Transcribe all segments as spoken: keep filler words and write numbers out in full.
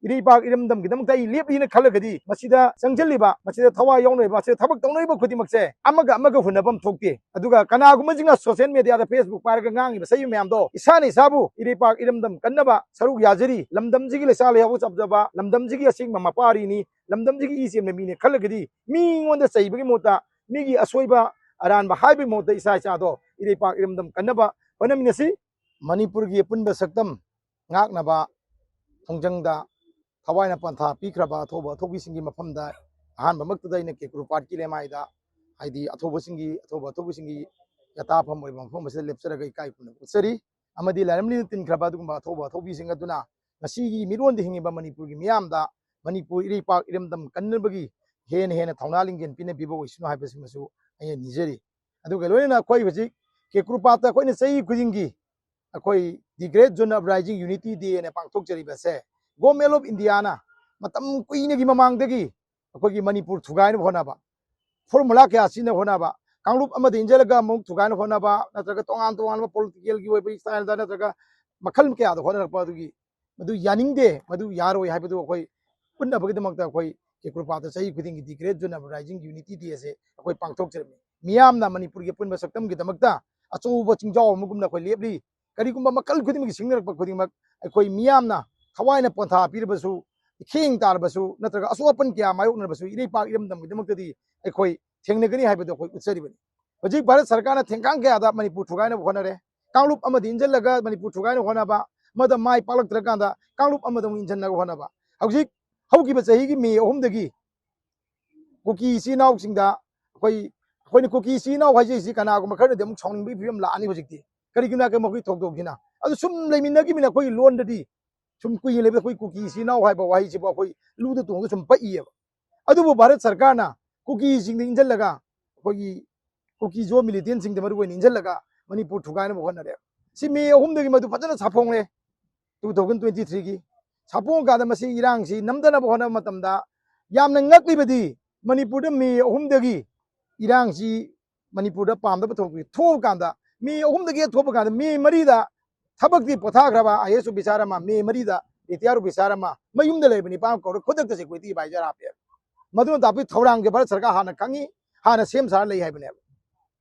ꯏꯔꯩꯄꯥꯛ ꯏꯔꯝꯗꯝꯒꯤꯗꯃꯛꯇ ꯑꯩ ꯂꯦꯞꯂꯤꯅ ꯈꯜꯂꯒꯗꯤ, ꯃꯁꯤꯗ ꯆꯪꯁꯤꯜꯂꯤꯕ, ꯃꯁꯤꯗ ꯊꯋꯥꯏ ꯌꯥꯎꯅꯔꯤꯕ, ꯃꯁꯤꯗ ꯊꯕꯛ ꯇꯧꯅꯔꯤꯕ ꯈꯨꯗꯤꯡꯃꯛꯁꯦ ꯑꯃꯒ ꯑꯃꯒ ꯍꯨꯟꯅꯐꯝ ꯊꯣꯛꯇꯦ꯫ ꯑꯗꯨꯒ ꯀꯅꯥꯒꯨꯝꯕꯁꯤꯡꯅ social media ꯗ, Facebook ꯄꯥꯏꯔꯒ ꯉꯥꯡꯉꯤꯕ ꯁꯩꯕ ꯃꯌꯥꯝꯗꯣ, ꯏꯁꯥꯅ ꯏꯁꯥꯕꯨ ꯏꯔꯩꯄꯥꯛ ꯏꯔꯝꯗꯝ ꯀꯟꯅꯕ ꯁꯔꯨꯛ ꯌꯥꯖꯔꯤ, ꯂꯝꯗꯝꯁꯤꯒꯤ ꯂꯩꯁꯥ ꯂꯩꯍꯥꯎ ꯆꯞꯖꯕ, ꯂꯝꯗꯝꯁꯤꯒꯤ ꯑꯁꯦꯡꯕ ꯃꯄꯥꯔꯤꯅꯤ, ꯂꯝꯗꯝꯁꯤꯒꯤ ꯏ ꯆꯦꯟꯕ ꯃꯤꯅꯤ ꯈꯜꯂꯒꯗꯤ, ꯃꯤꯉꯣꯟꯗ ꯆꯩꯕꯒꯤ ꯃꯍꯨꯠꯇ, ꯃꯤꯒꯤ ꯑꯁꯣꯏꯕ ꯑꯔꯥꯟꯕ ꯍꯥꯏꯕꯒꯤ ꯃꯍꯨꯠꯇ ꯏꯁꯥ ꯏꯁꯥꯗꯣ ꯏꯔꯩꯄꯥꯛ ꯏꯔꯝꯗꯝ ꯀꯟꯅꯕ ꯍꯣꯠꯅꯃꯤꯟꯅꯁꯤ꯫ ꯃꯅꯤꯄꯨꯔꯒꯤ ꯑꯄꯨꯟꯕ ꯁꯛꯇꯝ ꯉꯥꯛꯅꯕ ꯈꯣꯡꯖꯪꯗ ꯊꯋꯥꯏꯅ ꯄꯟꯊꯥ ꯄꯤꯈ꯭ꯔꯕ ꯑꯊꯧꯕ ꯑꯊꯧꯕꯤꯁꯤꯡꯒꯤ ꯃꯐꯝꯗ ꯑꯍꯥꯟꯕꯃꯛꯇꯗ ꯑꯩꯅ ꯀꯦꯀ꯭ꯔꯨ ꯄꯥꯠꯀꯤ ꯂꯩꯃꯥꯏꯗ, ꯍꯥꯏꯗꯤ ꯑꯊꯧꯕꯁꯤꯡꯒꯤ, ꯑꯊꯧꯕ ꯑꯊꯧꯕꯤꯁꯤꯡꯒꯤ ꯌꯥꯇꯥꯐꯝ ꯑꯣꯏꯕ ꯃꯐꯝ ꯑꯁꯤꯗ ꯂꯦꯞꯆꯔꯒ ꯏꯀꯥꯏ ꯈꯨꯝꯅꯕ ꯎꯠꯆꯔꯤ꯫ ꯑꯃꯗꯤ ꯂꯥꯏꯔꯝꯂꯤꯅ ꯇꯤꯟꯈ꯭ꯔꯕ ꯑꯗꯨꯒꯨꯝꯕ ꯑꯊꯧꯕ ꯑꯊꯧꯕꯤꯁꯤꯡ ꯑꯗꯨꯅ ꯉꯁꯤꯒꯤ ꯃꯤꯔꯣꯟꯗ ꯍꯤꯡꯉꯤꯕ ꯃꯅꯤꯄꯨꯔꯒꯤ ꯃꯤꯌꯥꯝꯗ ꯃꯅꯤꯄꯨꯔ ꯏꯔꯩꯄꯥꯛ ꯏꯔꯝꯗꯝ ꯀꯟꯅꯕꯒꯤ ꯍꯦꯟꯅ ꯍꯦꯟꯅ ꯊꯧꯅꯥ ꯂꯤꯡꯖꯦꯜ ꯄꯤꯅꯕꯤꯕ ꯑꯣꯏꯁꯅꯨ ꯍꯥꯏꯕꯁꯤꯃꯁꯨ ꯑꯩꯅ ꯅꯤꯖꯔꯤ꯫ ꯑꯗꯨꯒ ꯂꯣꯏꯅꯅ ꯑꯩꯈꯣꯏ ꯍꯧꯖꯤꯛ ꯀꯦꯀ꯭ꯔꯨ ꯄꯥꯠꯇ ꯑꯩꯈꯣꯏꯅ ꯆꯍꯤ ꯈꯨꯗꯤꯡꯒꯤ ꯑꯩꯈꯣꯏ The Great Zone Uprising Unity Day ꯍꯥꯏꯅ ꯄꯥꯡꯊꯣꯛꯆꯔꯤꯕꯁꯦ, Government of India ꯅ ꯃꯇꯝ ꯀꯨꯏꯅꯒꯤ ꯃꯃꯥꯡꯗꯒꯤ ꯑꯩꯈꯣꯏꯒꯤ ꯃꯅꯤꯄꯨꯔ ꯊꯨꯒꯥꯏꯅꯕ ꯍꯣꯠꯅꯕ, formula ꯀꯌꯥ ꯁꯤꯖꯤꯟꯅꯕ ꯍꯣꯠꯅꯕ, ꯀꯥꯡꯂꯨꯞ ꯑꯃꯗ ꯏꯟꯁꯤꯜꯂꯒ ꯑꯃꯨꯛ ꯊꯨꯒꯥꯏꯅꯕ ꯍꯣꯠꯅꯕ, ꯅꯠꯇ꯭ꯔꯒ ꯇꯣꯉꯥꯟ ꯇꯣꯉꯥꯟꯕ political ꯒꯤ ꯑꯣꯏꯕ style ꯗ ꯅꯠꯇ꯭ꯔꯒ ꯃꯈꯜ ꯀꯌꯥꯗ ꯍꯣꯠꯅꯔꯛꯄ ꯑꯗꯨꯒꯤ, ꯃꯗꯨ ꯌꯥꯅꯤꯡꯗꯦ, ꯃꯗꯨ ꯌꯥꯔꯣꯏ ꯍꯥꯏꯕꯗꯨ ꯑꯩꯈꯣꯏ ꯎꯠꯅꯕꯒꯤꯗꯃꯛꯇ ꯑꯩꯈꯣꯏ ꯀꯦꯀ꯭ꯔꯨ ꯄꯥꯠꯇ ꯆꯍꯤ ꯈꯨꯗꯤꯡꯒꯤ The Great Zone Uprising Unity Day ꯑꯁꯦ ꯑꯩꯈꯣꯏ ꯄꯥꯡꯊꯣꯛꯆꯔꯝꯃꯤ꯫ ꯃꯤꯌꯥꯝꯅ ꯃꯅꯤꯄꯨꯔꯒꯤ ꯑꯄꯨꯟꯕ ꯁꯛꯇꯝꯒꯤꯗꯃꯛꯇ ꯑꯆꯧꯕ ꯆꯤꯡꯖꯥꯎ ꯑꯃꯒꯨꯝꯅ ꯑꯩꯈꯣꯏ ꯂꯦꯞꯂꯤ꯫ ꯀꯔꯤꯒꯨꯝꯕ ꯃꯈꯜ ꯈꯨꯗꯤꯡꯃꯛꯀꯤ ꯁꯤꯡꯅꯔꯛꯄ ꯈꯨꯗꯤꯡꯃꯛ ꯑꯩꯈꯣꯏ ꯃꯤꯌꯥꯝꯅ ꯊꯋꯥꯏꯅ ꯄꯣꯟꯊꯥ ꯄꯤꯔꯕꯁꯨ, ꯏꯈꯦꯡ ꯇꯥꯔꯕꯁꯨ, ꯅꯠꯇ꯭ꯔꯒ ꯑꯁꯣꯛ ꯑꯄꯟ ꯀꯌꯥ ꯃꯥꯌꯣꯛꯅꯔꯕꯁꯨ, ꯏꯔꯩꯄꯥꯛ ꯏꯔꯝꯗꯝꯒꯤꯗꯃꯛꯇꯗꯤ ꯑꯩꯈꯣꯏ ꯊꯦꯡꯅꯒꯅꯤ ꯍꯥꯏꯕꯗꯨ ꯑꯩꯈꯣꯏ ꯎꯠꯆꯔꯤꯕꯅꯤ꯫ ꯍꯧꯖꯤꯛ ꯚꯥꯔꯠ ꯁꯔꯀꯥꯔꯅ ꯊꯦꯡꯀꯥꯡ ꯀꯌꯥꯗ ꯃꯅꯤꯄꯨꯔ ꯊꯨꯒꯥꯏꯅꯕ ꯍꯣꯠꯅꯔꯦ꯫ ꯀꯥꯡꯂꯨꯞ ꯑꯃꯗ ꯏꯟꯁꯤꯜꯂꯒ ꯃꯅꯤꯄꯨꯔ ꯊꯨꯒꯥꯏꯅꯕ ꯍꯣꯠꯅꯕ, ꯃꯗ ꯃꯥꯏ ꯄꯥꯛꯂꯛꯇ꯭ꯔꯀꯥꯟꯗ ꯀꯥꯡꯂꯨꯞ ꯑꯃꯗ ꯑꯃꯨꯛ ꯏꯟꯁꯤꯟꯅꯕ ꯍꯣꯠꯅꯕ꯫ ꯍꯧꯖꯤꯛ ꯍꯧꯈꯤꯕ ꯆꯍꯤꯒꯤ ꯃꯦ ꯑꯍꯨꯝꯗꯒꯤ ꯀꯨꯀꯤ ꯏꯆꯤꯜ ꯏꯅꯥꯎꯁꯤꯡꯗ ꯑꯩꯈꯣꯏ, ꯑꯩꯈꯣꯏꯅ ꯀꯨꯀꯤ ꯏꯆꯤꯜ ꯏꯅꯥꯎ ꯍꯥꯏꯖꯔꯤꯁꯤ ꯀꯅꯥꯒꯨꯝꯕ ꯈꯔꯅꯗꯤ ꯑꯃꯨꯛ ꯁꯥꯎꯅꯤꯡꯕꯒꯤ ꯐꯤꯕꯝ ꯂꯥꯛꯑꯅꯤ ꯍꯧꯖꯤꯛꯇꯤ꯫ ꯀꯔꯤꯒꯤꯅꯣ ꯍꯥꯏꯔꯒ ꯃꯈꯣꯏꯒꯤ ꯊꯧꯗꯣꯛꯁꯤꯅ, ꯑꯗꯨ ꯁꯨꯝ ꯂꯩꯃꯤꯟꯅꯈꯤꯕꯅꯤꯅ ꯑꯩꯈꯣꯏꯒꯤ ꯂꯣꯟꯗꯗꯤ ꯁꯨꯝ ꯀꯨꯏꯅ ꯂꯩꯕꯗ ꯑꯩꯈꯣꯏ ꯀꯨꯀꯤ ꯏꯆꯤꯜ ꯏꯅꯥꯎ ꯍꯥꯏꯕ ꯋꯥꯍꯩꯁꯤꯕꯨ ꯑꯩꯈꯣꯏ ꯂꯨꯗ ꯇꯣꯡꯉꯒ ꯁꯨꯝ ꯄꯛꯏꯌꯦꯕ꯫ ꯑꯗꯨꯕꯨ ꯚꯥꯔꯠ ꯁꯔꯀꯥꯔꯅ ꯀꯨꯀꯤꯁꯤꯡꯗ ꯏꯟꯁꯤꯜꯂꯒ, ꯑꯩꯈꯣꯏꯒꯤ ꯀꯨꯀꯤ ꯖꯣ ꯃꯤꯂꯤꯇꯦꯟꯁꯤꯡꯗ ꯃꯔꯨ ꯑꯣꯏꯅ ꯏꯟꯁꯤꯜꯂꯒ ꯃꯅꯤꯄꯨꯔ ꯊꯨꯒꯥꯏꯅꯕ ꯍꯣꯠꯅꯔꯦ꯫ ꯁꯤ ꯃꯦ ꯑꯍꯨꯝꯗꯒꯤ ꯃꯗꯨ ꯐꯖꯅ ꯁꯥꯐꯣꯡꯂꯦ꯫ Two thousand twenty three ꯒꯤ ꯁꯥꯐꯣꯡ ꯀꯥꯟꯗ ꯃꯁꯤ ꯏꯔꯥꯡꯁꯤ ꯅꯝꯗꯅꯕ ꯍꯣꯠꯅꯕ ꯃꯇꯝꯗ ꯌꯥꯝꯅ ꯉꯛꯂꯤꯕꯗꯤ, ꯃꯅꯤꯄꯨꯔꯗ ꯃꯦ ꯑꯍꯨꯝꯗꯒꯤ ꯏꯔꯥꯡꯁꯤ ꯃꯅꯤꯄꯨꯔꯗ ꯄꯥꯝꯗꯕ ꯊꯣꯛꯄꯤ ꯊꯣꯛꯑꯀꯥꯟꯗ, ꯃꯦ ꯑꯍꯨꯝꯗꯒꯤ ꯊꯣꯛꯄ ꯀꯥꯟꯗ ꯃꯦ ꯃꯔꯤꯗ ꯊꯕꯛꯇꯤ ꯄꯣꯊꯥꯈ꯭ꯔꯕ ꯑꯥꯏ ꯑꯦꯁ ꯑꯣꯐꯤꯁꯥꯔ ꯑꯃ ꯃꯦ ꯃꯔꯤꯗ ꯔꯤꯇꯥꯌꯔ ꯑꯣꯐꯤꯁꯥꯔ ꯑꯃ ꯃꯌꯨꯝꯗ ꯂꯩꯕ ꯅꯤꯄꯥ ꯑꯃ ꯀꯧꯔꯒ ꯈꯨꯗꯛꯇ ꯁꯦꯀ꯭ꯌꯨꯔꯤꯇꯤ ꯑꯦꯗꯚꯥꯏꯖꯔ ꯍꯥꯞꯄꯦꯕ꯫ ꯃꯗꯨꯅ ꯇꯥꯛꯄꯤ ꯊꯧꯔꯥꯡꯁꯦ ꯚꯥꯔꯠ ꯁꯔꯀꯥꯔ ꯍꯥꯟꯅ ꯈꯪꯉꯤ, ꯍꯥꯟꯅ ꯁꯦꯝ ꯁꯥꯔ ꯂꯩ ꯍꯥꯏꯕꯅꯦꯕ꯫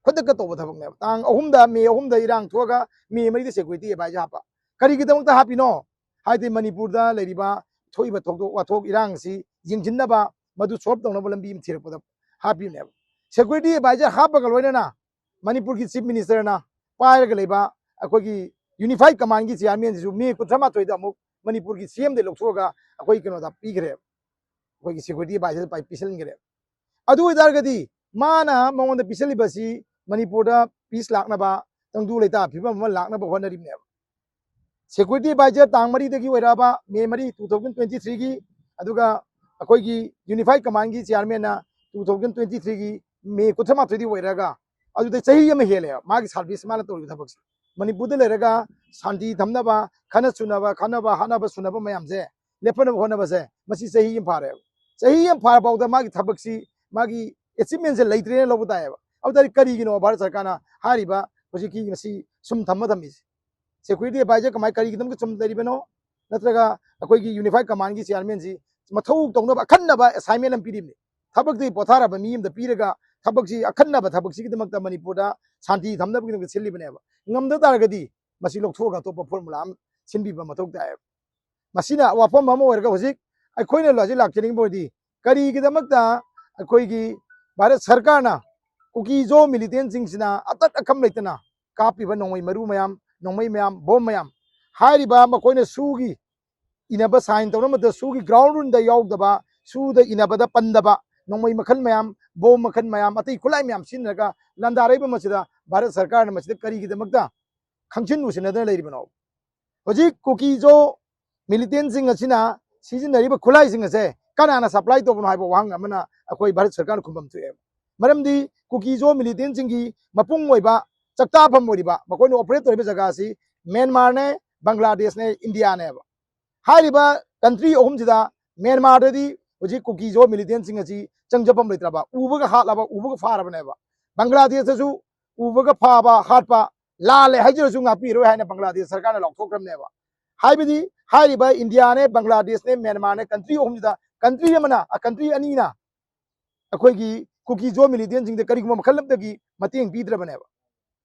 ꯈꯨꯗꯛꯇ ꯇꯧꯕ ꯊꯕꯛꯅꯦꯕ꯫ ꯇꯥꯡ ꯑꯍꯨꯝꯗ, ꯃꯦ ꯑꯍꯨꯝꯗ ꯏꯔꯥꯡ ꯊꯣꯛꯑꯒ ꯃꯦ ꯃꯔꯤꯗ ꯁꯦꯀ꯭ꯌꯨꯔꯤꯇꯤ ꯑꯦꯗꯚꯥꯏꯖꯔ ꯍꯥꯞꯄ꯫ ꯀꯔꯤꯒꯤꯗꯃꯛꯇ ꯍꯥꯞꯄꯤꯅꯣ? ꯍꯥꯏꯗꯤ ꯃꯅꯤꯄꯨꯔꯗ ꯂꯩꯔꯤꯕ ꯊꯣꯛꯏꯕ ꯊꯧꯗꯣꯛ ꯋꯥꯊꯣꯛ ꯏꯔꯥꯡꯁꯤ ꯌꯦꯡꯁꯤꯟꯅꯕ, ꯃꯗꯨ ꯁꯣꯜꯕ ꯇꯧꯅꯕ ꯂꯝꯕꯤ ꯑꯃ ꯊꯤꯔꯛꯄꯗ ꯍꯥꯞꯄꯤꯕꯅꯦꯕ꯫ ꯁꯦꯀ꯭ꯌꯨꯔꯤꯇꯤ ꯑꯦꯗꯚꯥꯏꯖꯔ ꯍꯥꯞꯄꯒ ꯂꯣꯏꯅꯅ ꯃꯅꯤꯄꯨꯔꯒꯤ ꯆꯤꯐ ꯃꯤꯅꯤꯁꯇꯔꯅ ꯄꯥꯏꯔꯒ ꯂꯩꯕ ꯑꯩꯈꯣꯏꯒꯤ ꯌꯨꯅꯤꯐꯥꯏꯠ ꯀꯃꯥꯟꯒꯤ ꯆꯤꯌꯥꯔꯃꯦꯟꯁꯤꯁꯨ ꯃꯦ ꯀꯨꯟꯊ꯭ꯔꯥ ꯃꯥꯊꯣꯏꯗ ꯑꯃꯨꯛ ꯃꯅꯤꯄꯨꯔꯒꯤ ꯁꯤ ꯑꯦꯝꯗ ꯂꯧꯊꯣꯛꯑꯒ ꯑꯩꯈꯣꯏ ꯀꯩꯅꯣꯗ ꯄꯤꯈ꯭ꯔꯦ, ꯑꯩꯈꯣꯏꯒꯤ ꯁꯦꯀ꯭ꯌꯨꯔꯤꯇꯤ ꯑꯦꯗꯚꯥꯏꯖꯔ ꯄꯤꯁꯤꯟꯈ꯭ꯔꯦ꯫ ꯑꯗꯨ ꯑꯣꯏꯇꯥꯔꯒꯗꯤ ꯃꯥꯅ ꯃꯉꯣꯟꯗ ꯄꯤꯁꯤꯜꯂꯤꯕꯁꯤ ꯃꯅꯤꯄꯨꯔꯗ ꯄꯤꯁ ꯂꯥꯛꯅꯕ, ꯇꯪꯗꯨ ꯂꯩꯇꯥ ꯐꯤꯕꯝ ꯑꯃ ꯂꯥꯛꯅꯕ ꯍꯣꯠꯅꯔꯤꯕꯅꯦꯕ꯫ ꯁꯦꯀ꯭ꯌꯨꯔꯤꯇꯤ ꯑꯦꯗꯚꯥꯏꯖꯔ ꯇꯥꯡ ꯃꯔꯤꯗꯒꯤ ꯑꯣꯏꯔꯛꯑꯕ, ꯃꯦ ꯃꯔꯤ, ꯇꯨ ꯊꯥꯎꯖꯟ ꯇ꯭ꯋꯦꯟꯇꯤ ꯊ꯭ꯔꯤꯒꯤ, ꯑꯗꯨꯒ ꯑꯩꯈꯣꯏꯒꯤ ꯌꯨꯅꯤꯐꯥꯏꯠ ꯀꯃꯥꯟꯒꯤ ꯆꯤꯌꯥꯔꯃꯦꯟꯅ ꯇꯨ ꯊꯥꯎꯖꯟ ꯇ꯭ꯋꯦꯟꯇꯤ ꯊ꯭ꯔꯤꯒꯤ ꯃꯦ ꯀꯨꯟꯊ꯭ꯔꯥ ꯃꯥꯊꯣꯏꯗꯒꯤ ꯑꯣꯏꯔꯒ ꯑꯗꯨꯗ ꯆꯍꯤ ꯑꯃ ꯍꯦꯜꯂꯦꯕ ꯃꯥꯒꯤ ꯁꯥꯔꯚꯤꯁ, ꯃꯥꯅ ꯇꯧꯔꯤꯕ ꯊꯕꯛꯁꯦ꯫ ꯃꯅꯤꯄꯨꯔꯗ ꯂꯩꯔꯒ ꯁꯥꯟꯇꯤ ꯊꯝꯅꯕ, ꯈꯠꯅ ꯆꯨꯅꯕ, ꯈꯠꯅꯕ ꯍꯥꯠꯅꯕ ꯁꯨꯅꯕ ꯃꯌꯥꯝꯁꯦ ꯂꯦꯞꯍꯟꯅꯕ ꯍꯣꯠꯅꯕꯁꯦ ꯃꯁꯤ ꯆꯍꯤ ꯑꯃ ꯐꯥꯔꯦꯕ꯫ ꯆꯍꯤ ꯑꯃ ꯐꯥꯔ ꯐꯥꯎꯗ ꯃꯥꯒꯤ ꯊꯕꯛꯁꯤ, ꯃꯥꯒꯤ ꯑꯦꯆꯤꯞꯃꯦꯟꯁꯦ ꯂꯩꯇ꯭ꯔꯦꯅ ꯂꯧꯕ ꯇꯥꯏꯌꯦꯕ꯫ ꯑꯗꯨ ꯇꯥꯔꯗꯤ ꯀꯔꯤꯒꯤꯅꯣ ꯚꯥꯔꯠ ꯁꯔꯀꯥꯔꯅ ꯍꯥꯏꯔꯤꯕ ꯍꯧꯖꯤꯛꯀꯤ ꯃꯁꯤ ꯁꯨꯝ ꯊꯝꯃ ꯊꯝꯃꯤꯁꯦ? ꯁꯦꯀ꯭ꯌꯨꯔꯤꯇꯤ ꯑꯦꯗꯚꯥꯏꯖꯔ ꯀꯃꯥꯏ, ꯀꯔꯤꯒꯤꯗꯃꯛꯇ ꯁꯨꯝ ꯂꯩꯔꯤꯕꯅꯣ? ꯅꯠꯇ꯭ꯔꯒ ꯑꯩꯈꯣꯏꯒꯤ ꯌꯨꯅꯤꯐꯥꯏꯠ ꯀꯃꯥꯟꯒꯤ ꯆꯤꯌꯥꯔꯃꯦꯟꯁꯤ ꯃꯊꯧ ꯇꯧꯅꯕ ꯑꯈꯟꯅꯕ ꯑꯦꯁꯥꯏꯟꯃꯦꯟ ꯑꯃ ꯄꯤꯔꯤꯕꯅꯤ꯫ ꯊꯕꯛꯇꯒꯤ ꯄꯣꯊꯥꯔꯕ ꯃꯤ ꯑꯃꯗ ꯄꯤꯔꯒ ꯊꯕꯛꯁꯤ, ꯑꯈꯟꯅꯕ ꯊꯕꯛꯁꯤꯒꯤꯗꯃꯛꯇ ꯃꯅꯤꯄꯨꯔꯗ ꯁꯥꯟꯇꯤ ꯊꯝꯅꯕꯒꯤꯗꯃꯛꯇ ꯁꯤꯜꯂꯤꯕꯅꯦꯕ꯫ ꯉꯝꯗ ꯇꯥꯔꯒꯗꯤ ꯃꯁꯤ ꯂꯧꯊꯣꯛꯑꯒ ꯑꯇꯣꯞꯄ ꯐꯣꯔꯃꯨꯂꯥ ꯑꯃ ꯁꯤꯟꯕꯤꯕ ꯃꯊꯧ ꯇꯥꯏꯌꯦꯕ꯫ ꯃꯁꯤꯅ ꯋꯥꯐꯝ ꯑꯃ ꯑꯣꯏꯔꯒ ꯍꯧꯖꯤꯛ ꯑꯩꯈꯣꯏꯅ ꯍꯧꯖꯤꯛ ꯂꯥꯛꯆꯅꯤꯡꯕ ꯑꯣꯏꯗꯤ ꯀꯔꯤꯒꯤꯗꯃꯛꯇ ꯑꯩꯈꯣꯏꯒꯤ ꯚꯥꯔꯠ ꯁꯔꯀꯥꯔꯅ ꯀꯨꯀꯤ ꯖꯣ ꯃꯤꯂꯤꯇꯦꯟꯁꯤꯡꯁꯤꯅ ꯑꯇꯠ ꯑꯈꯝ ꯂꯩꯇꯅ ꯀꯥꯞꯄꯤꯕ ꯅꯣꯡꯃꯩ ꯃꯔꯨ ꯃꯌꯥꯝ, ꯅꯣꯡꯃꯩ ꯃꯌꯥꯝ, ꯕꯣꯝ ꯃꯌꯥꯝ, ꯍꯥꯏꯔꯤꯕ ꯃꯈꯣꯏꯅ ꯁꯨꯒꯤ ꯏꯅꯕ ꯁꯥꯏꯟ ꯇꯧꯅꯕꯗ ꯁꯨꯒꯤ ꯒ꯭ꯔꯥꯎꯟ ꯔꯨꯜꯗ ꯌꯥꯎꯗꯕ, ꯁꯨꯗ ꯏꯅꯕꯗ ꯄꯟꯗꯕ ꯅꯣꯡꯃꯩ ꯃꯈꯜ ꯃꯌꯥꯝ, ꯕꯣꯝ ꯃꯈꯜ ꯃꯌꯥꯝ, ꯑꯇꯩ ꯈꯨꯠꯂꯥꯏ ꯃꯌꯥꯝ ꯁꯤꯖꯤꯟꯅꯔꯒ ꯂꯥꯟꯗꯥꯔꯛꯏꯕ ꯃꯁꯤꯗ ꯚꯥꯔꯠ ꯁꯔꯀꯥꯔꯅ ꯃꯁꯤꯗ ꯀꯔꯤꯒꯤꯗꯃꯛꯇ ꯈꯪꯁꯤꯟ ꯎꯁꯤꯟꯅꯗꯅ ꯂꯩꯔꯤꯕꯅꯣ? ꯍꯧꯖꯤꯛ ꯀꯨꯀꯤ ꯖꯣ ꯃꯤꯂꯤꯇꯦꯟꯁꯤꯡ ꯑꯁꯤꯅ ꯁꯤꯖꯤꯟꯅꯔꯤꯕ ꯈꯨꯠꯂꯥꯏꯁꯤꯡ ꯑꯁꯦ ꯀꯅꯥꯅ ꯁꯄ꯭ꯂꯥꯏ ꯇꯧꯕꯅꯣ ꯍꯥꯏꯕ ꯋꯥꯍꯪ ꯑꯃꯅ ꯑꯩꯈꯣꯏ ꯚꯥꯔꯠ ꯁꯔꯀꯥꯔꯅ ꯈꯨꯝꯐꯝ ꯊꯣꯛꯑꯦ꯫ ꯃꯔꯝꯗꯤ ꯀꯨꯀꯤ ꯖꯣ ꯃꯤꯂꯤꯇꯦꯟꯁꯤꯡꯒꯤ ꯃꯄꯨꯡ ꯑꯣꯏꯕ ꯆꯥꯛꯇꯥꯐꯝ ꯑꯣꯏꯔꯤꯕ, ꯃꯈꯣꯏꯅ ꯑꯣꯄꯔꯦꯠ ꯇꯧꯔꯤꯕ ꯖꯒꯥ ꯑꯁꯤ ꯃ꯭ꯌꯥꯟꯃꯥꯔꯅꯦ, ꯕꯪꯒ꯭ꯂꯥꯗꯦꯁꯅꯦ, ꯏꯟꯗꯤꯌꯥꯅꯦꯕ꯫ ꯍꯥꯏꯔꯤꯕ ꯀꯟꯇ꯭ꯔꯤ ꯑꯍꯨꯝꯁꯤꯗ ꯃ꯭ꯌꯥꯟꯃꯥꯔꯗꯗꯤ ꯍꯧꯖꯤꯛ ꯀꯨꯀꯤ ꯖꯣ ꯃꯤꯂꯤꯇꯦꯟꯁꯤꯡ ꯑꯁꯤ ꯆꯪꯖꯐꯝ ꯂꯩꯇ꯭ꯔꯕ, ꯎꯕꯒ ꯍꯥꯠꯂꯕ, ꯎꯕꯒ ꯐꯥꯔꯕꯅꯦꯕ꯫ ꯕꯪꯒ꯭ꯂꯥꯗꯦꯁꯇꯁꯨ ꯎꯕꯒ ꯐꯥꯕ, ꯍꯥꯠꯄ, ꯂꯥꯜꯂꯦ ꯍꯥꯏꯖꯔꯁꯨ ꯉꯥꯛꯄꯤꯔꯣꯏ ꯍꯥꯏꯅ ꯕꯪꯒ꯭ꯂꯥꯗꯦꯁ ꯁꯔꯀꯥꯔꯅ ꯂꯥꯎꯊꯣꯛꯈ꯭ꯔꯕꯅꯦꯕ꯫ ꯍꯥꯏꯕꯗꯤ ꯍꯥꯏꯔꯤꯕ ꯏꯟꯗꯤꯌꯥꯅꯦ, ꯕꯪꯒ꯭ꯂꯥꯗꯦꯁꯅꯦ, ꯃ꯭ꯌꯥꯟꯃꯥꯔꯅꯦ, ꯀꯟꯇ꯭ꯔꯤ ꯑꯍꯨꯝꯁꯤꯗ, ꯀꯟꯇ꯭ꯔꯤ ꯑꯃꯅ, ꯀꯟꯇ꯭ꯔꯤ ꯑꯅꯤꯅ ꯑꯩꯈꯣꯏꯒꯤ ꯀꯨꯀꯤ ꯖꯣ ꯃꯤꯂꯤꯇꯦꯟꯁꯤꯡꯗ ꯀꯔꯤꯒꯨꯝꯕ ꯃꯈꯜ ꯑꯃꯗꯒꯤ ꯃꯇꯦꯡ ꯄꯤꯗ꯭ꯔꯕꯅꯦꯕ꯫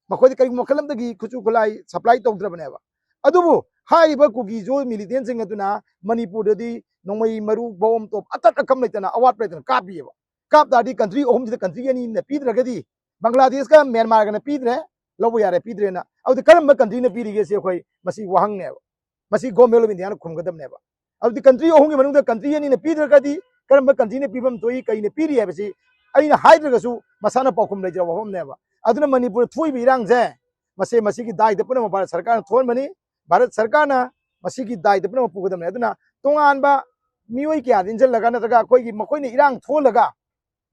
ꯃꯈꯣꯏꯗ ꯀꯔꯤꯒꯨꯝꯕ ꯃꯈꯜ ꯑꯃꯗꯒꯤ ꯈꯨꯠꯁꯨ ꯈꯨꯠꯂꯥꯏ ꯁꯄ꯭ꯂꯥꯏ ꯇꯧꯗ꯭ꯔꯕꯅꯦꯕ꯫ ꯑꯗꯨꯕꯨ ꯍꯥꯏꯔꯤꯕ ꯀꯨꯀꯤ ꯖꯣ ꯃꯤꯂꯤꯇꯦꯟꯁꯤꯡ ꯑꯗꯨꯅ ꯃꯅꯤꯄꯨꯔꯗꯗꯤ ꯅꯣꯡꯃꯩ, ꯃꯔꯨ, ꯕꯣꯝ, ꯇꯣꯞ ꯑꯇꯠ ꯑꯀꯝ ꯂꯩꯇꯅ, ꯑꯋꯥꯠꯄ ꯂꯩꯇꯅ ꯀꯥꯞꯄꯤꯑꯕ꯫ ꯀꯥꯞ ꯇꯥꯔꯗꯤ ꯀꯟꯇ꯭ꯔꯤ ꯑꯍꯨꯝꯁꯤꯗ ꯀꯟꯇ꯭ꯔꯤ ꯑꯅꯤꯅ ꯄꯤꯗ꯭ꯔꯒꯗꯤ, ꯕꯪꯒ꯭ꯂꯥꯗꯦꯁꯀ ꯃ꯭ꯌꯥꯟꯃꯥꯔꯒꯅ ꯄꯤꯗ꯭ꯔꯦ, ꯂꯧꯕ ꯌꯥꯔꯦ, ꯄꯤꯗ꯭ꯔꯦꯅ, ꯑꯗꯨꯗꯤ ꯀꯔꯝꯕ ꯀꯟꯇ꯭ꯔꯤꯅ ꯄꯤꯔꯤꯒꯦ ꯁꯤ ꯑꯩꯈꯣꯏ, ꯃꯁꯤ ꯋꯥꯍꯪꯅꯦꯕ꯫ ꯃꯁꯤ Government of Indiaꯅ ꯈꯨꯝꯒꯗꯕꯅꯦꯕ꯫ ꯑꯗꯨꯗꯤ ꯀꯟꯇ꯭ꯔꯤ ꯑꯍꯨꯝꯒꯤ ꯃꯅꯨꯡꯗ ꯀꯟꯇ꯭ꯔꯤ ꯑꯅꯤꯅ ꯄꯤꯗ꯭ꯔꯒꯗꯤ ꯀꯔꯝꯕ ꯀꯟꯇ꯭ꯔꯤꯅ ꯄꯤꯐꯝ ꯊꯣꯛꯏ, ꯀꯩꯅ ꯄꯤꯔꯤ ꯍꯥꯏꯕꯁꯤ ꯑꯩꯅ ꯍꯥꯏꯗ꯭ꯔꯒꯁꯨ ꯃꯁꯥꯅ ꯄꯥꯎꯈꯨꯝ ꯂꯩꯖꯔꯕ ꯋꯥꯐꯝꯅꯦꯕ꯫ ꯑꯗꯨꯅ ꯃꯅꯤꯄꯨꯔꯗ ꯊꯣꯛꯏꯕ ꯏꯔꯥꯡꯁꯦ, ꯃꯁꯦ, ꯃꯁꯤꯒꯤ ꯗꯥꯏꯗ ꯄꯨꯝꯅꯃꯛ ꯚꯥꯔꯠ ꯁꯔꯀꯥꯔꯅ ꯊꯣꯛꯍꯟꯕꯅꯤ꯫ ꯚꯥꯔꯠ ꯁꯔꯀꯥꯔꯅ ꯃꯁꯤꯒꯤ ꯗꯥꯏꯗ ꯄꯨꯝꯅꯃꯛ ꯄꯨꯒꯗꯕꯅꯤ꯫ ꯑꯗꯨꯅ ꯇꯣꯉꯥꯟꯕ ꯃꯤꯑꯣꯏ ꯀꯌꯥꯗ ꯏꯟꯁꯤꯜꯂꯒ, ꯅꯠꯇ꯭ꯔꯒ ꯑꯩꯈꯣꯏꯒꯤ, ꯃꯈꯣꯏꯅ ꯏꯔꯥꯡ ꯊꯣꯛꯍꯜꯂꯒ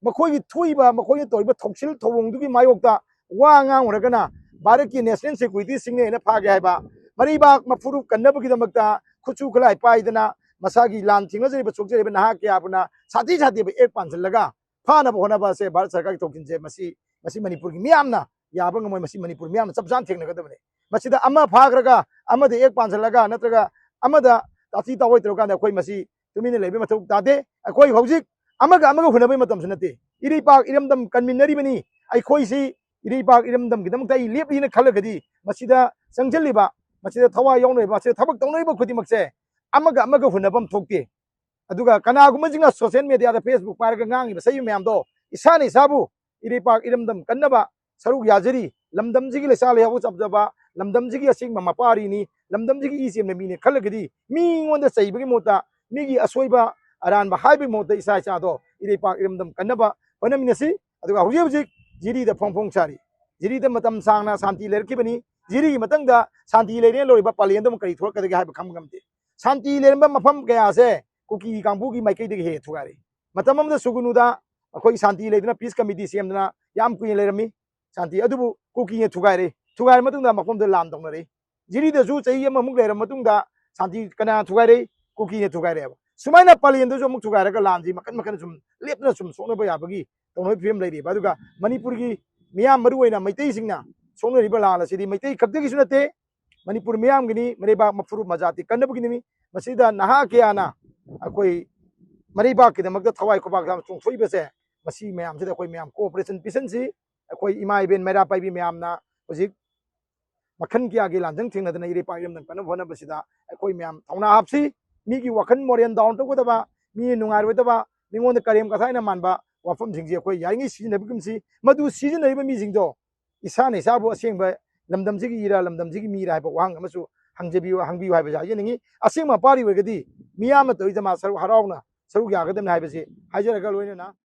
ꯃꯈꯣꯏꯒꯤ ꯊꯣꯛꯏꯕ, ꯃꯈꯣꯏꯅ ꯇꯧꯔꯤꯕ ꯊꯧꯁꯤꯜ ꯊꯧꯑꯣꯡꯗꯨꯒꯤ ꯃꯥꯌꯣꯛꯇ ꯋꯥ ꯉꯥꯡꯉꯨꯔꯒꯅ ꯚꯥꯔꯠꯀꯤ national security ꯁꯤꯡꯅꯦꯅ ꯐꯥꯒꯦ ꯍꯥꯏꯕ, ꯃꯔꯩꯕꯥꯛ ꯃꯐꯨꯔꯨꯞ ꯀꯟꯅꯕꯒꯤꯗꯃꯛꯇ ꯈꯨꯠꯁꯨ ꯈꯨꯠꯂꯥꯏ ꯄꯥꯏꯗꯅ ꯃꯁꯥꯒꯤ ꯂꯥꯟ ꯊꯦꯡꯅꯖꯔꯤꯕ, ꯁꯣꯛꯆꯔꯤꯕ ꯅꯍꯥ ꯀꯌꯥꯕꯨꯅ ꯁꯥꯊꯤ ꯁꯥꯊꯤꯕ ꯑꯦꯛ ꯄꯥꯟꯁꯤꯜꯂꯒ ꯐꯥꯅꯕ ꯍꯣꯠꯅꯕ ꯑꯁꯦ ꯚꯥꯔꯠ ꯁꯔꯀꯥꯔꯒꯤ ꯊꯧꯁꯤꯜꯁꯦ, ꯃꯁꯤ, ꯃꯁꯤ ꯃꯅꯤꯄꯨꯔꯒꯤ ꯃꯤꯌꯥꯝꯅ ꯌꯥꯕ ꯉꯝꯃꯣꯏ꯫ ꯃꯁꯤ ꯃꯅꯤꯄꯨꯔ ꯃꯤꯌꯥꯝꯅ ꯆꯞ ꯆꯥꯅ ꯊꯦꯡꯅꯒꯗꯕꯅꯤ꯫ ꯃꯁꯤꯗ ꯑꯃ ꯐꯥꯈ꯭ꯔꯒ ꯑꯃꯗ ꯑꯦꯛ ꯄꯥꯟꯁꯤꯜꯂꯒ ꯅꯠꯇ꯭ꯔꯒ ꯑꯃꯗ ꯇꯥꯊꯤ ꯇꯥꯑꯣꯏ ꯇꯧꯔꯀꯥꯟꯗ ꯑꯩꯈꯣꯏ ꯃꯁꯤ ꯇꯨꯃꯤꯟꯅ ꯂꯩꯕꯒꯤ ꯃꯊꯧ ꯇꯥꯗꯦ꯫ ꯑꯩꯈꯣꯏ ꯍꯧꯖꯤꯛ ꯑꯃꯒ ꯑꯃꯒ ꯍꯨꯟꯅꯕꯒꯤ ꯃꯇꯝꯁꯨ ꯅꯠꯇꯦ꯫ ꯏꯔꯩꯄꯥꯛ ꯏꯔꯝꯗꯝ ꯀꯟꯃꯤꯟꯅꯔꯤꯕꯅꯤ꯫ ꯑꯩꯈꯣꯏꯁꯤ ꯏꯔꯩꯄꯥꯛ ꯏꯔꯝꯗꯝꯒꯤꯗꯃꯛꯇ ꯑꯩ ꯂꯦꯞꯂꯤꯅ ꯈꯜꯂꯒꯗꯤ, ꯃꯁꯤꯗ ꯆꯪꯁꯤꯜꯂꯤꯕ, ꯃꯁꯤꯗ ꯊꯋꯥꯏ ꯌꯥꯎꯅꯔꯤꯕ, ꯃꯁꯤꯗ ꯊꯕꯛ ꯇꯧꯅꯔꯤꯕ ꯈꯨꯗꯤꯡꯃꯛꯁꯦ ꯑꯃꯒ ꯑꯃꯒ ꯍꯨꯟꯅꯐꯝ ꯊꯣꯛꯇꯦ꯫ ꯑꯗꯨꯒ ꯀꯅꯥꯒꯨꯝꯕꯁꯤꯡꯅ social mediaꯗ, Facebook ꯄꯥꯏꯔꯒ ꯉꯥꯡꯉꯤꯕ ꯁꯛꯏꯕ ꯃꯌꯥꯝꯗꯣ, ꯏꯁꯥꯅ ꯏꯁꯥꯕꯨ ꯏꯔꯩꯄꯥꯛ ꯏꯔꯝꯗꯝ ꯀꯟꯅꯕ ꯁꯔꯨꯛ ꯌꯥꯖꯔꯤ, ꯂꯝꯗꯝꯁꯤꯒꯤ ꯂꯩꯁꯥ ꯂꯩꯍꯥꯎ ꯆꯞꯆꯕ, ꯂꯝꯗꯝꯁꯤꯒꯤ ꯑꯁꯦꯡꯕ ꯃꯄꯥꯔꯤꯅꯤ, ꯂꯝꯗꯝꯁꯤꯒꯤ ꯏ ꯆꯦꯟꯕ ꯃꯤꯅꯤ ꯈꯜꯂꯒꯗꯤ, ꯃꯤꯉꯣꯟꯗ ꯆꯩꯕꯒꯤ ꯃꯍꯨꯠꯇ, ꯃꯤꯒꯤ ꯑꯁꯣꯏꯕ ꯑꯔꯥꯟꯕ ꯍꯥꯏꯕꯒꯤ ꯃꯍꯨꯠꯇ ꯏꯁꯥ ꯏꯁꯥꯗꯣ ꯏꯔꯩꯄꯥꯛ ꯏꯔꯝꯗꯝ ꯀꯟꯅꯕ ꯍꯣꯠꯅꯃꯤꯟꯅꯁꯤ꯫ ꯑꯗꯨꯒ ꯍꯧꯖꯤꯛ ꯍꯧꯖꯤꯛ ꯖꯤꯔꯤꯗ ꯐꯣꯡ ꯐꯣꯡ ꯁꯥꯔꯤ꯫ ꯖꯤꯔꯤꯗ ꯃꯇꯝ ꯁꯥꯡꯅ ꯁꯥꯟꯇꯤ ꯂꯩꯔꯛꯈꯤꯕꯅꯤ꯫ ꯖꯤꯔꯤꯒꯤ ꯃꯇꯨꯡꯗ ꯁꯥꯟꯇꯤ ꯂꯩꯔꯦꯅ ꯂꯧꯔꯤꯕ ꯄꯥꯂꯦꯟꯗ ꯑꯃꯨꯛ ꯀꯔꯤ ꯊꯣꯛꯂꯛꯀꯗꯒꯦ ꯍꯥꯏꯕ ꯈꯪꯕ ꯉꯝꯗꯦ꯫ ꯁꯥꯟꯇꯤ ꯂꯩꯔꯝꯕ ꯃꯐꯝ ꯀꯌꯥꯁꯦ ꯀꯨꯀꯤ ꯀꯥꯡꯕꯨꯒꯤ ꯃꯥꯏꯀꯩꯗꯒꯤ ꯍꯦꯛ ꯊꯨꯒꯥꯏꯔꯤ꯫ ꯃꯇꯝ ꯑꯃꯗ ꯁꯨꯒꯨꯅꯨꯗ ꯑꯩꯈꯣꯏ ꯁꯥꯟꯇꯤ ꯂꯩꯗꯨꯅ peace committee ꯁꯦꯝꯗꯅ ꯌꯥꯝ ꯀꯨꯏꯅ ꯂꯩꯔꯝꯃꯤ ꯁꯥꯟꯇꯤ, ꯑꯗꯨꯕꯨ ꯀꯨꯀꯤꯅ ꯊꯨꯒꯥꯏꯔꯦ꯫ ꯊꯨꯒꯥꯏꯔ ꯃꯇꯨꯡꯗ ꯃꯐꯝꯗꯨꯗ ꯂꯥꯟ ꯇꯧꯅꯔꯦ꯫ ꯖꯤꯔꯤꯗꯁꯨ ꯆꯍꯤ ꯑꯃꯃꯨꯛ ꯂꯩꯔꯕ ꯃꯇꯨꯡꯗ ꯁꯥꯟꯇꯤ ꯀꯅꯥ ꯊꯨꯒꯥꯏꯔꯦ? ꯀꯨꯀꯤꯅ ꯊꯨꯒꯥꯏꯔꯦꯕ꯫ ꯁꯨꯃꯥꯏꯅ ꯄꯥꯂꯦꯟꯗꯁꯨ ꯑꯃꯨꯛ ꯊꯨꯒꯥꯏꯔꯒ ꯂꯥꯟꯁꯤ ꯃꯈꯟ ꯃꯈꯟ ꯁꯨꯝ ꯂꯦꯞꯇꯅ ꯁꯨꯝ ꯁꯣꯛꯅꯕ ꯌꯥꯕꯒꯤ ꯇꯧꯅꯕꯒꯤ ꯐꯤꯕꯝ ꯂꯩꯔꯤꯕ꯫ ꯑꯗꯨꯒ ꯃꯅꯤꯄꯨꯔꯒꯤ ꯃꯤꯌꯥꯝ, ꯃꯔꯨ ꯑꯣꯏꯅ ꯃꯩꯇꯩꯁꯤꯡꯅ ꯁꯣꯛꯅꯔꯤꯕ ꯂꯥꯟ ꯑꯁꯤꯗꯤ ꯃꯩꯇꯩ ꯈꯛꯇꯒꯤꯁꯨ ꯅꯠꯇꯦ, ꯃꯅꯤꯄꯨꯔ ꯃꯤꯌꯥꯝꯒꯤꯅꯤ, ꯃꯔꯩꯕꯥꯛ ꯃꯐꯨꯔꯨꯞ ꯃꯖꯥꯇꯤ ꯀꯟꯅꯕꯒꯤꯅꯤ꯫ ꯃꯁꯤꯗ ꯅꯍꯥ ꯀꯌꯥꯅ ꯑꯩꯈꯣꯏ ꯃꯔꯩꯕꯥꯛꯀꯤꯗꯃꯛꯇ ꯊꯋꯥꯏ ꯈꯨꯕꯥꯛ ꯌꯥꯝꯅ ꯆꯣꯡꯊꯣꯛꯏꯕꯁꯦ, ꯃꯁꯤ ꯃꯌꯥꯝꯁꯤꯗ ꯑꯩꯈꯣꯏ ꯃꯌꯥꯝ cooperation ꯄꯤꯁꯟꯁꯤ꯫ ꯑꯩꯈꯣꯏ ꯏꯃꯥ ꯏꯕꯦꯟ ꯃꯩꯔꯥ ꯄꯥꯏꯕꯤ ꯃꯌꯥꯝꯅ ꯍꯧꯖꯤꯛ ꯃꯈꯜ ꯀꯌꯥꯒꯤ ꯂꯥꯟꯖꯪ ꯊꯦꯡꯅꯗꯅ ꯏꯔꯩꯄꯥꯛ ꯏꯔꯝꯗꯝ ꯀꯟꯅꯕ ꯍꯣꯠꯅꯕꯁꯤꯗ ꯑꯩꯈꯣꯏ ꯃꯌꯥꯝ ꯊꯧꯅꯥ ꯍꯥꯞꯁꯤ꯫ ꯃꯤꯒꯤ ꯋꯥꯈꯜ ꯃꯣꯔꯦꯜ ꯗꯥꯎꯟ ꯇꯧꯒꯗꯕ, ꯃꯤ ꯅꯨꯡꯉꯥꯏꯔꯣꯏꯗꯕ, ꯃꯤꯉꯣꯟꯗ ꯀꯔꯦꯝ ꯀꯊꯥꯏꯅ ꯃꯥꯟꯕ ꯋꯥꯐꯝꯁꯤꯡꯁꯤ ꯑꯩꯈꯣꯏ ꯌꯥꯔꯤꯉꯩ ꯁꯤꯖꯤꯟꯅꯕꯤꯒꯨꯝꯁꯤ꯫ ꯃꯗꯨ ꯁꯤꯖꯤꯟꯅꯔꯤꯕ ꯃꯤꯁꯤꯡꯗꯣ ꯏꯁꯥꯅ ꯏꯁꯥꯕꯨ ꯑꯁꯦꯡꯕ ꯂꯝꯗꯝꯁꯤꯒꯤ ꯏꯔꯥ, ꯂꯝꯗꯝꯁꯤꯒꯤ ꯃꯤꯔꯥ ꯍꯥꯏꯕ ꯋꯥꯍꯪ ꯑꯃꯁꯨ ꯍꯪꯖꯕꯤꯌꯨ, ꯍꯪꯕꯤꯌꯨ ꯍꯥꯏꯕꯁꯤ ꯍꯥꯏꯖꯅꯤꯡꯉꯤ꯫ ꯑꯁꯦꯡꯕ ꯃꯄꯥꯔꯤ ꯑꯣꯏꯔꯒꯗꯤ ꯃꯤꯌꯥꯝꯅ ꯇꯧꯔꯤ ꯖꯃꯥ ꯁꯔꯨꯛ ꯍꯔꯥꯎꯅ ꯁꯔꯨꯛ ꯌꯥꯒꯗꯕꯅꯤ ꯍꯥꯏꯕꯁꯤ ꯍꯥꯏꯖꯔꯒ, ꯂꯣꯏꯅꯅ